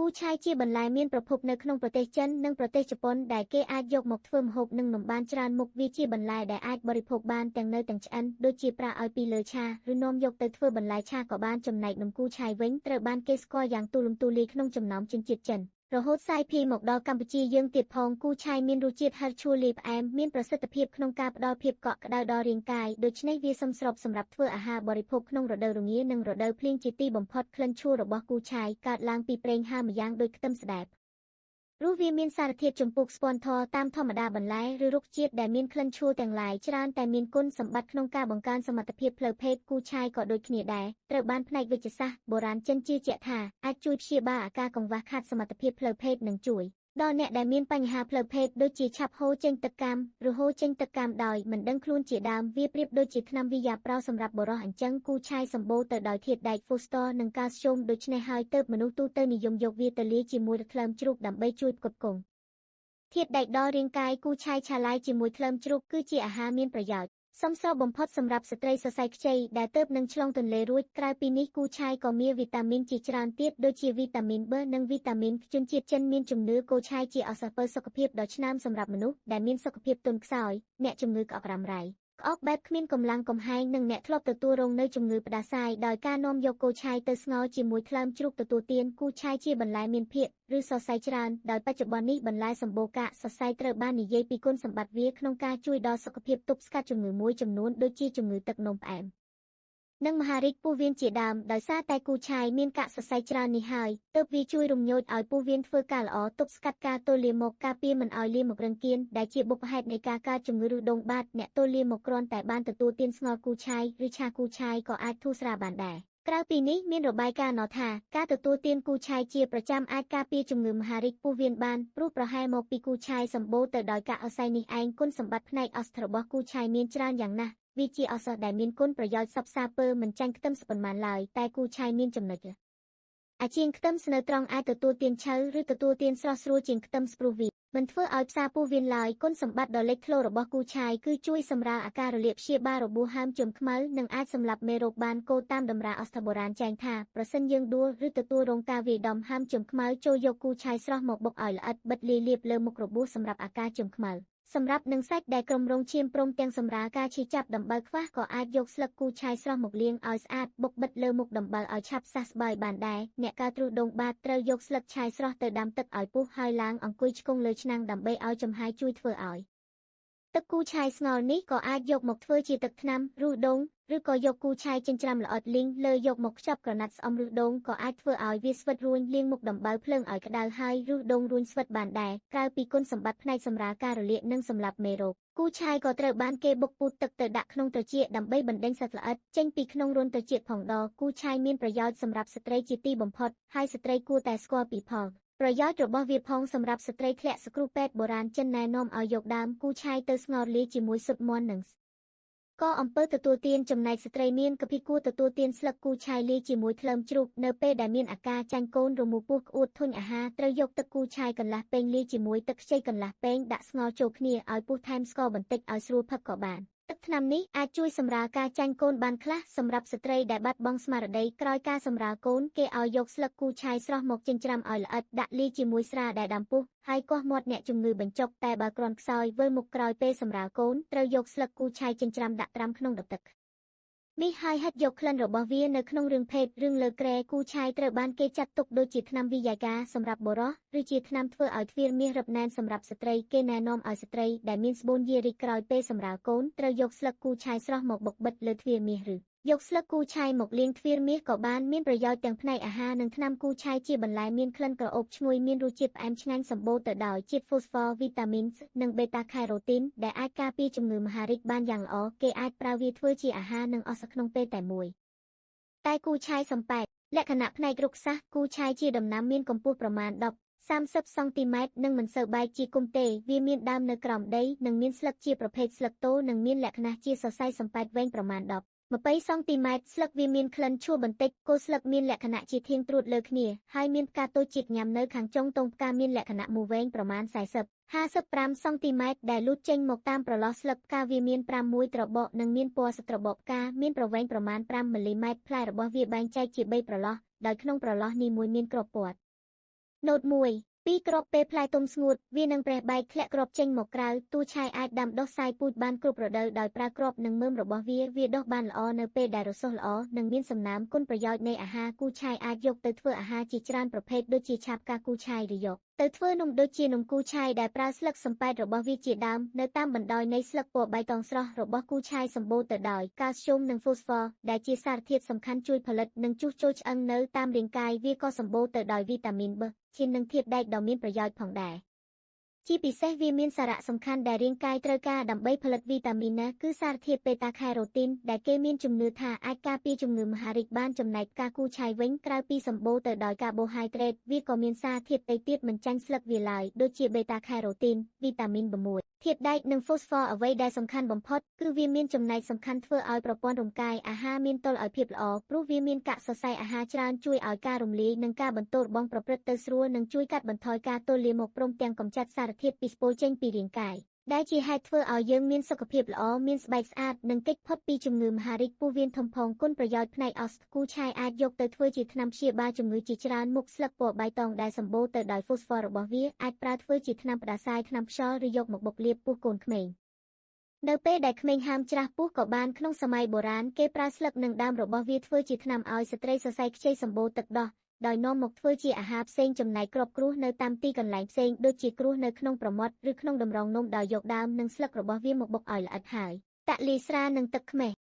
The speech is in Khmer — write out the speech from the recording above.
គូឆាយជាបន្លែមានប្រភពនៅក្នុងប្រទេសចិននិងប្រទេសជប៉ុនដែលគេអាចយកមកធ្វើម្ហូបនិងនំបានច្រើនមុខវាជាបន្លែដែលអាចបរិភោគបានទាំងនៅទាំងឆ្អិនដូចជាប្រើឲ្យពីលើឆាឬនាំយកទៅធ្វើបន្លែឆាក៏បានចំណែកនំគូឆាយវិញត្រូវបានគេស្គាល់យ៉ាងទូលំទូលាយក្នុងចំណោមជនជាតិចិនរហូតសាយភាយមកដល់កម្ពុជាយើងទៀតផងគូឆាយមានរសជាតិហឹរឆួលលាយផ្អែមមានប្រសិទ្ធភាពក្នុងការផ្ដល់ភាពកក់ក្ដៅដល់រាងកាយដូច្នេះវាសមស្របសម្រាប់ធ្វើអាហារបរិភោគក្នុងរដូវរងានិងរដូវភ្លៀងជាទីបំផុតក្លិនឆួលរបស់គូឆាយកើតឡើងពីប្រេងហើមម្យ៉ាងដូចខ្ទឹមស្ដែបព្រោះវាមានសារធាតុចម្ពុកស្ពាន់ធរតាមធម្មតាបន្លែឬរុក្ខជាតិដែលមានក្លិនឆួលទាំងឡាយច្រើនតែមានគុណសម្បត្តិក្នុងការបង្កើនសមត្ថភាពផ្លូវភេទគូឆាយក៏ដូចគ្នាដែរត្រូវបានផ្នែកវិទ្យាសាស្ត្របុរាណចិនជឿជាក់ថាអាចជួយព្យាបាលអាការកង្វះខាតសមត្ថភាពផ្លូវភេទនិងជួយដល់អ្នកដែលមានបញ្ហាផ្លូវភេទដូចជាឆាប់ហូរចេញទឹកកាមឬហូរចេញទឹកកាមដោយមិនដឹងខ្លួនជាដើមវាប្រៀបដូចជាថ្នាំវីយ៉ាប្រោសម្រាប់បុរសអញ្ចឹងគូឆាយសម្បូរទៅដោយធាតុដែកហ្វូស្ទ័រនិងកាល់ស្យូមដូច្នេះហើយទើបមនុស្សទូទៅនិយមយកវាទៅលាយជាមួយថ្លើមជ្រូកដើម្បីជួយផ្គត់ផ្គង់ធាតុដែកដល់រាងកាយគូឆាយឆាឡាយជាមួយថ្លើមជ្រូកគឺជាអាហារមានប្រយោជន៍សមស្របបំផុតសម្រាប់ស្ត្រីសរសៃខ្ចីដែលទើបនឹងឆ្លងទន្លេរួចក្រៅពីនេះគូឆាយក៏មានវីតាមីនជាច្រើនទៀតដូចជាវីតាមីន B និងវីតាមីនជនជាតិចិនមានជំនឿគូឆាយជាឱសថពៅសុខភាពដ៏ឆ្នើមសម្រាប់មនុស្សដែលមានសុខភាពទន់ខ្សោយអ្នកជំងឺក្អករ៉ាំរ៉ៃក្អកបែបគ្មានកម្លាំងកំហែងនិងអ្នកធ្លាប់ទទួលរងនៅជំងឺផ្ដាសាយដោយការនាំយកគូឆាយទៅស្ងោរជាមួយថ្លើមជ្រូកទទួលទានគូឆាយជាបន្លែមានភាគឬសរសៃច្រើនដោយបច្ចុប្បន្ននេះបន្លែសម្បូរកាកសរសៃត្រូវបាននិយាយពីគុណសម្បត្តិវាក្នុងការជួយដល់សុខភាពទប់ស្កាត់ជំងឺមួយចំនួនដូចជាជំងឺទឹកនោមផ្អែមនិងមហារីកពោះវៀនជាដើមដោយសារតែគូឆាយមានកាកសរសៃច្រើននេះហើយទើបវាជួយរំញោចឲ្យពោះវៀនធ្វើការល្អទប់ស្កាត់ការទល់លាមកការពារមិនឲ្យលាមករឹងគៀនដែលជាបុព្វហេតុនៃការកើតជំងឺឫសដូងបាតអ្នកទល់លាមកគ្រាន់តែបានទទួលទានស្ងោរគូឆាយឬឆាគូឆាយក៏អាចធូរស្រាលបានដែរក្រៅពីនេះមានរបាយការណ៍ណថាការទទួលទានគូឆាយជាប្រចាំអាចការពារជំងឺមហារីកពោះវៀនបានព្រោះប្រហែលមកពីគូឆាយសម្បូរទៅដោយកាកអស័យនេះឯងគុណសម្បត្តិផ្នែកឱសថរបស់គូឆាយមានច្រើនយ៉ាងណាស់វាជាឱសថដែលមានគុណប្រយោជន៍សព្វសាពើមិនចាញ់ខ្ទឹមសប៉ុន្មានឡើយតែគូឆាយមានចំណុចអាជាងខ្ទឹមស្នូវត្រង់អាចទទួលទានឆៅឬទទួលទានស្រស់ស្រួលជាងខ្ទឹមព្រោះវាមិនធ្វើឲ្យផ្សារពោះវៀនឡើយគុណសម្បត្តិដ៏លេចធ្លោរបស់គូឆាយគឺជួយសម្រាលអាការរលាកព្យាបាលរបួសហើមជើងខ្មៅនិងអាចសម្លាប់មេរោគបានគោលតាមតម្រាឱសថបុរាណចែងថាប្រសិនយើងដួលឬទទួលរងការវាយដំហើមជើងខ្មៅចូលយកគូឆាយស្រស់មកបុកឲ្យល្អិតបិទលាយលាបលើមុខរបួសសម្រាប់អាការជើងខ្មៅសម្រាប់នឹងសាច់ដែលក្រុមរងឈាមព្រមទាំងសម្រាលការឈឺចាប់ដំបៅខ្វះក៏អាចយកស្លឹកគូឆាយស្រស់មកលាងឲ្យស្អាតបុកបិទលើមុខដំបៅឲ្យឆាប់សះស្បើយបានដែរអ្នកកើតទ្រុសដូងបាតត្រូវយកស្លឹកឆាយស្រស់ទៅដាំទឹកឲ្យពុះហើយឡើងអង្គុយឆ្កងលើឆ្នាំងដើម្បីឲ្យចំហាយជួយធ្វើឲ្យទឹកគូឆាយស្ងោរនេះក៏អាចយកមកធ្វើជាទឹកថ្នាំរុះដូងឬក៏យកគូឆាយចិញ្ច្រាំល្អិតលីងលើយកមកខ្ចប់ក្រណាត់ស្អំរុះដូងក៏អាចធ្វើឲ្យវាស្វិតរួញលាងមុខដំបៅភ្លើងឲ្យក្តៅហើយរុះដូងរួញស្វិតបានដែរក្រៅពីគុណសម្បត្តិផ្នែកសម្រាលការរលាកនិងសម្លាប់មេរោគគូឆាយក៏ត្រូវបានគេបុកពូតទឹកទៅដាក់ក្នុងត្រចៀកដើម្បីបណ្ដេញសត្វល្អិតចេញពីក្នុងរន្ធត្រចៀកផងដល់គូឆាយមានប្រយោជន៍សម្រាប់ស្ត្រីជាទីបំផុតហើយស្ត្រីគួរតែស្គាល់ពីផលប្រយោជន៍របស់វាផងសម្រាប់ស្ត្រីធ្លាក់សគ្រូពេទ្យបុរាណចិនណែនាំឲ្យយកដើមគូឆាយទៅស្ងោរលាយជាមួយស៊ុតមាន់និងក៏អំពើទទួលទានចំណែកស្ត្រីមានកភីគួរទទួលទានស្លឹកគូឆាយលាយជាមួយថ្លើមជ្រូកនៅពេលដែលមានអាការចាញ់កូនរមូរពោះក្អួតធុញអាហារត្រូវយកទឹកគូឆាយកន្លះពែងលាយជាមួយទឹកខ្ចីកន្លះពែងដាក់ស្ងោរចូលគ្នាឲ្យពុះថែមស្ករបន្តិចឲ្យស្រួលផឹកក៏បានទឹកថ្នាំនេះអាចជួយសម្រាលការចាញ់កូនបានខ្លះសម្រាប់ស្ត្រីដែលបាត់បង់ស្មារតីក្រោយការសម្រាលកូនគេឲ្យយកស្លឹកគូឆាយស្រស់មកចិញ្ច្រាំឲ្យល្អិតដាក់លាយជាមួយស្រាដែលដាំពុះហើយកោះមាត់អ្នកជំងឺបញ្ចុកតែបើគ្រាន់ខ្សោយវិលមុខក្រោយពេលសម្រាលកូនត្រូវយកស្លឹកគូឆាយចិញ្ច្រាំដាក់ត្រាំក្នុងដបទឹកនេះហើយហិតយកក្លិនរបស់វានៅក្នុងរឿងភេទរឿងលើក្រែគូឆាយត្រូវបានគេចាត់ទុកដូចជាថ្នាំវិយាកាសម្រាប់បុរសឬជាថ្នាំធ្វើឲ្យទ្វារមាសរឹបណែនសម្រាប់ស្ត្រីគេណែនាំឲ្យស្ត្រីដែលមានស្បូនយារីកក្រោយពេលសម្រាលកូនត្រូវយកស្លឹកគូឆាយស្រស់មកបុកបិទលើទ្វារមាសឬយកស្លឹកគូឆាយមកលាងទ្វារមាសក៏បានមានប្រយោជន៍ទាំងផ្នែកអាហារនិងថ្នាំគូឆាយជាបន្លែមានក្លិនក្រអូបឈ្ងុយមានរសជាតិផ្អែមឆ្ងាញ់សម្បូរទៅដោយជាតិហ្វូស្វ័រវីតាមីននិងបេតាខាយរ៉ូទីនដែលអាចការពារជំងឺមហារីកបានយ៉ាងល្អគេអាចប្រើវាធ្វើជាអាហារនិងឱសថក្នុងពេលតែមួយតែគូឆាយសំប៉ែតលក្ខណៈផ្នែករុក្ខសាស្ត្រគូឆាយជាដំណាំមានកម្ពស់ប្រមាណ10-30 សង់ទីម៉ែត្រនិងមិនសូវបែកជាគុំទេវាមានដើមនៅក្រោមដីនិងមានស្លឹកជាប្រភេទស្លឹកតូនិងមានលក្ខណៈជាសរសៃសំប៉ែតវែងប្រមាណ10-20 សង់ទីម៉ែត្រស្លឹកវាមានក្លិនឈួលបន្តិចគល់ស្លឹកមានលក្ខណៈជាធាងត្រួតលើគ្នាហើយមានផ្កាតូចជាតិញ៉ាំនៅខាងចុងទងផ្កាមានលក្ខណៈមូលវែងប្រមាណ40-55 សង់ទីម៉ែត្រដែលលូតចេញមកតាមប្រឡោះស្លឹកផ្កាវាមាន5 ត្របកនិងមានពណ៌ស្ត្របកផ្កាមានប្រវែងប្រមាណ5 មីលីម៉ែត្រផ្លែរបស់វាបែងចែកជា3ប្រឡោះដោយក្នុងប្រឡោះនីមួយមានគ្រាប់ពណ៌ ណូត1ពីរគ្រាប់ពេលផ្លែទុំស្ងួតវានឹងប្រេះបែកធ្លាក់គ្រាប់ចេញមកក្រៅទូឆាយអាចដាំដុះសាយពូជបានគ្រប់រដូវដោយប្រើគ្រាប់និងមើមរបស់វាវាដុះបានល្អនៅពេលដែលរសុះល្អនិងមានសំណើមគុណប្រយោជន៍នៃអាហារគូឆាយអាចយកទៅធ្វើអាហារជាច្រើនប្រភេទដូចជាឆាបកាគូឆាយឬយកទៅធ្វើនំដូចជានំគូឆាយដែលប្រើស្លឹកសំប៉ែតរបស់វាជាដើមនៅតាមបណ្ដោយនៃស្លឹកពណ៌បៃតងស្រស់របស់គូឆាយសម្បូរទៅដោយកាល់ស្យូមនិងហ្វូស្វ័រដែលជាសារធាតុសំខាន់ជួយផលិតនិងជួសជុលឆ្អឹងនៅតាមរាងកាយវាក៏សម្បូរទៅដោយវីតាមីន B ឈាមនិងធាតុដែកដ៏មានប្រយោជន៍ផងដែរជាពិសេសវាមានសារៈសំខាន់ដែលរាងកាយត្រូវការដើម្បីផលិតវីតាមីន A គឺសារធាតុបេតាខេរ៉ូទីនដែលគេមានជំនឿថាអាចការពារជំងឺមហារីកបានចំណែកផ្កាគូឆាយវិញក្រៅពីសម្បូរទៅដោយកាបូហាយដ្រេតវាក៏មានសារធាតុផ្សេងទៀតមិនចាញ់ស្លឹកវាឡើយដូចជាបេតាខេរ៉ូទីនវីតាមីន B6 ធាតុដែកនិងហ្វូស្វ័រអ្វីដែលសំខាន់បំផុតគឺវាមានចំណែកសំខាន់ធ្វើឲ្យប្រព័ន្ធរំកាយអាហារមានតុល្យភាពល្អព្រោះវាមានកាកសរសៃអាហារច្រើនជួយឲ្យការរំលាយនិងការបន្ទោរបង់ប្រព្រឹត្តទៅស្រួលនិងជួយកាត់បន្ថយការទល់លាមកព្រមទាំងកម្ចាត់សារធាតុពីស្ពុលចេញពីរាងកាយដែលជាហេតុធ្វើឲ្យយើងមានសុខភាពល្អមានស្បែកស្អាតនិងគេចផុតពីជំងឺមហារីកពោះវៀនធំផងគុណប្រយោជន៍ផ្នែកអស្គូឆាយអាចយកទៅធ្វើជាថ្នាំព្យាបាលជំងឺជាច្រើនមុខស្លឹកពណ៌បៃតងដែលសម្បូរទៅដោយហ្វូស្វ័ររបស់វាអាចប្រើធ្វើជាថ្នាំផ្ដាសាយថ្នាំខ្យល់ឬយកមកបុកលាបពោះកូនក្មេងនៅពេលដែលក្មេងហាមច្រាស់ពោះក៏បានក្នុងសម័យបុរាណគេប្រើស្លឹកនិងដើមរបស់វាធ្វើជាថ្នាំឲ្យស្ត្រីសរសៃខ្ចីសម្បូរទឹកដោះដោយនាំមកធ្វើជាអាហារផ្សេងចំណែកគ្រាប់គ្រួសនៅតាមទីកន្លែងផ្សេងដូចជាគ្រួសនៅក្នុងប្រមាត់ឬក្នុងតម្រងនំដោយយកដើមនិងស្លឹករបស់វាមកបុកឲ្យល្អិតហើយតាក់លាយស្រានិងទឹកខ្មេះ។